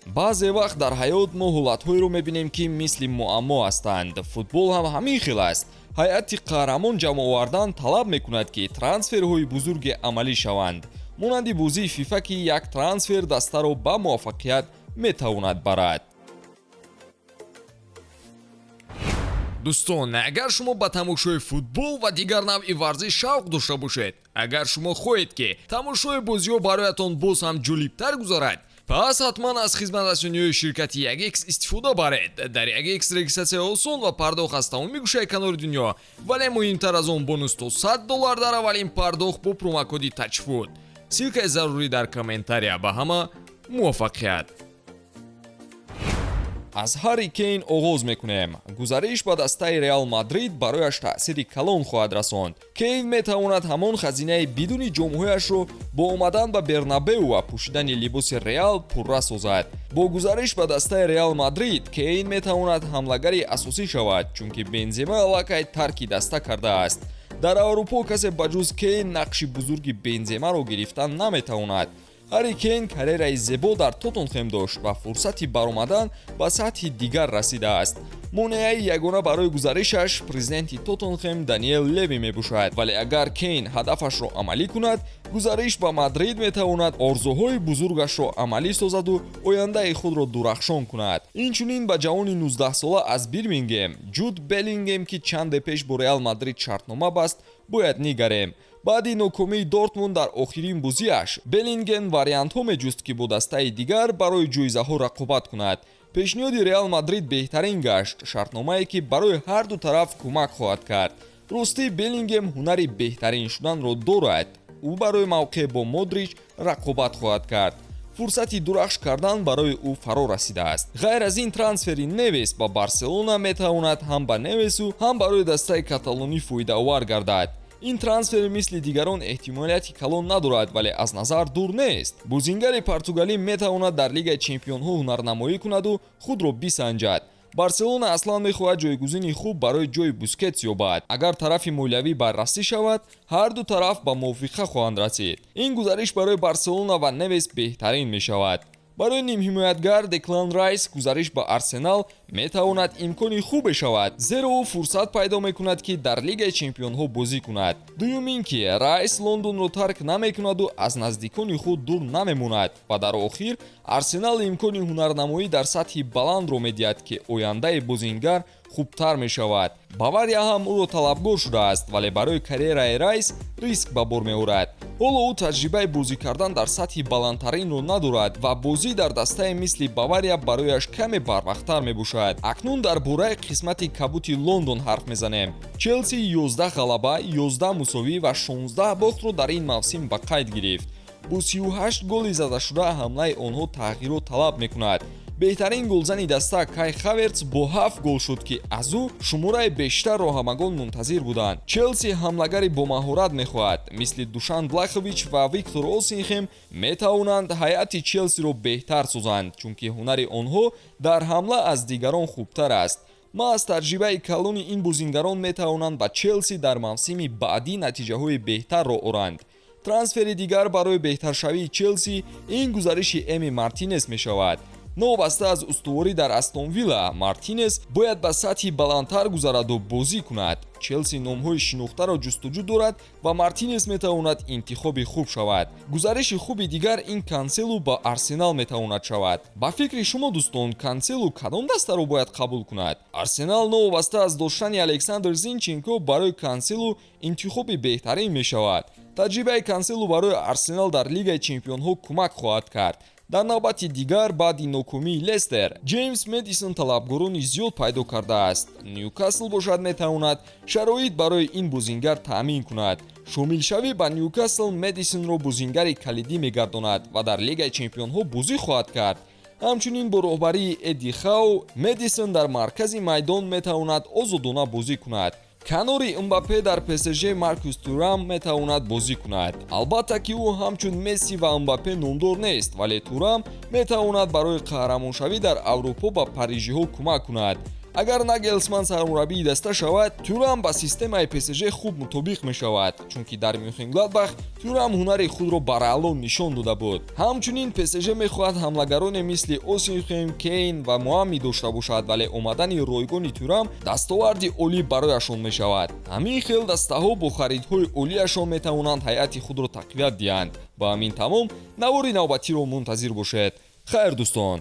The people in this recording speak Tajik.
Баъзе вақт дар ҳаёт мо ҳолатҳоеро мебинем, ки мисли муаммо ҳастанд. Футбол ҳам ҳамин хел аст. Ҳайати қаҳрамон ҷамъ овардан талаб мекунад, ки трансферҳои бузурге амалӣ шаванд, монанди бозии ФИФА, ки як трансфер дастаро ба муваффақият метавонад барад. Дӯстон, агар шумо ба тамошои футбол ва дигар навъи варзиш шавқ дошта бошед, агар шумо хоҳед, ки тамошои бозиҳо бароятон боз ҳам ҷолибтар гузарад, пас ҳатман аз хизматрасониҳои ширкати 1X истифода баред. Дар 1X регистратсия осон ва пардохт аз тамоми гӯшаи канори дунё, вале муҳимтар аз он, бонус то 100 доллар дар аввалин пардохт бо промокоди TAJFOOT. Ссылкаи зарурӣ дар комментария. Ба ҳама муваффақият! Аз Ҳарри Кейн оғоз мекунем. Гузариш ба дастаи Реал Мадрид барояш таъсири калон хоҳад расонд. Кейн метавонад ҳамон хазинаи бидуни ҷомҳояшро бо омадан ба Бернабеу ва пӯшидани либоси Реал пурра созад. Бо гузариш ба дастаи Реал Мадрид Кейн метавонад ҳамлагари асосӣ шавад, чунки Бензема аллакай тарки даста кардааст. Дар Аврупо касе ба ҷуз Кейн нақши бузурги Бенземаро гирифтан наметавонад. Ҳарри Кейн карьераи зебо дар Тоттенхем дошт ва фурсати баромадан ба сатҳи дигар расидааст. Монеаи ягона барои гузаришаш президенти Тоттенхем Даниэл Леви мебошад, вале агар Кейн ҳадафашро амалӣ кунад, гузариш ба Мадрид метавонад орзуҳои бузургашро амалӣ созаду ояндаи худро дурахшон кунад. Инчунин ба ҷавони 19-сола аз Бирмингем, Ҷуд Беллингем, ки чанде пеш бо Реал Мадрид шартнома баст, бояд нигарем. Баъди нокомии Дортмунд дар охирин бозиаш Беллингем вариантҳо меҷуст, ки бо дастаи дигар барои ҷоизаҳо рақобат кунад. Пешниҳоди Реал Мадрид беҳтарин гашт, шартномае, ки барои ҳарду тараф кӯмак хоҳад кард. Ростӣ, Беллингем ҳунари беҳтарин шуданро дорад. Ӯ барои мавқеъ бо Модрич рақобат хоҳад кард. Фурсати дурахш кардан барои ӯ фаро расидааст. Ғайр аз ин, трансфери Невес ба Барселона метавонад ҳам ба Невесу, ҳам барои дастаи каталонӣ фоидаовар гардад. Ин трансфер мисли дигарон эҳтимолияти калон надорад, вале аз назар дур нест. Бозингари португалӣ метавонад дар Лигаи чемпионҳо ҳунарнамоӣ кунаду худро бисанҷад. Барселона аслан мехоҳад ҷойгузини хуб барои ҷои Бускетс ёбад. Агар тарафи молиявӣ баррасӣ шавад, ҳарду тараф ба мувофиқа хоҳанд расид. Ин гузариш барои Барселона ва Невес беҳтарин мешавад. Барои нимҳимоятгар Деклан Райс гузариш ба Арсенал метавонад имкони хубе шавад, зеро ӯ фурсат пайдо мекунад, ки дар Лигаи чемпионҳо бозӣ кунад. Дуюм ин ки Райс Лондонро тарк намекунаду аз наздикони худ дур намемонад. Ва дар охир, Арсенал имкони ҳунарнамоӣ дар сатҳи баландро медиҳад, ки ояндаи бозингар хубтар мешавад. Бавария ҳам ӯро талабгор шудааст, вале барои карьераи Райс риск ба бор меорад. Ҳоло ӯ таҷрибаи бозӣ кардан дар сатҳи баландтаринро надорад ва бозӣ дар дастае мисли Бавария барояш каме барвақттар мебошад. Акнун дар бораи қисмати кабути Лондон ҳарф мезанем. Челси 11 ғалаба, 11 мусовӣ ва 16 бохтро дар ин мавсим ба қайд гирифт. Бо 38 голи задашуда ҳамлаи онҳо тағйирот талаб мекунад. Беҳтарин голзани даста Кай Хаверц бо ҳафт гол шуд, ки аз ӯ шумораи бештарро ҳамагон мунтазир буданд. Челси ҳамлагари бомаҳорат мехоҳад. Мисли Душан Влахович ва Виктор Осимхен метавонанд ҳайати Челсиро беҳтар созанд, чунки ҳунари онҳо дар ҳамла аз дигарон хубтар аст. Маҳз таҷрибаи калони ин бозингарон метавонанд ба Челси дар мавсими баъдӣ натиҷаҳои беҳтарро оранд. Трансфери дигар барои беҳтаршавии Челси ин гузариши Эми Мартинес мешавад. Новобаста аз устуворӣ дар Астон Вилла, Мартинес бояд ба сатҳи баландтар гузараду бозӣ кунад. Челси номҳои шинохтаро ҷустуҷӯ дорад ва Мартинес метавонад интихоби хуб шавад. Гузариши хуби дигар ин Канселу ба Арсенал метавонад шавад. Ба фикри шумо, дӯстон, Канселу кадом дастаро бояд қабул кунад? Арсенал новобаста аз доштани Александр Зинченко барои Канселу интихоби беҳтарин мешавад. Таҷрибаи Канселу барои Арсенал дар Лигаи чемпионҳо кӯмак хоҳад кард. Дар навбати дигар, баъди нокомии Лестер, Ҷеймс Медисон талабгорони зиёд пайдо кардааст. Ньюкасл бошад, метавонад шароит барои ин бозингар таъмин кунад. Шомилшавӣ ба Ньюкасл Медисонро бозингари калидӣ мегардонад ва дар Лигаи чемпионҳо бозӣ хоҳад кард. Ҳамчунин бо роҳбарии Эдди Хау Медисон дар маркази майдон метавонад озодона бозӣ кунад. Канори Мбаппе дар ПСЖ Маркус Турам метавонад бозӣ кунад. Албатта, ки ӯ ҳамчун Месси ва Мбаппе номдор нест, вале Турам метавонад барои қаҳрамоншавӣ дар Аврупо ба парижиҳо кӯмак кунад. Агар Нагелсман сармураббии даста шавад, Тюрам ба системаи ПСЖ хуб мутобиқ мешавад, чунки дар Мюнхенгладбах Тюрам ҳунари худро бараълон нишон дода буд. Ҳамчунин ПСЖ мехоҳад ҳамлагароне мисли Осимхен, Кейн ва Муамми дошта бошад, вале омадани ройгони Тюрам дастоварди олӣ барояшон мешавад. Ҳамин хел дастаҳо бо харидҳои олияшон метавонанд ҳайати худро тақвият диҳанд. Ба ҳамин тамом, навори навбатиро мунтазир бошед. Хайр, дӯстон.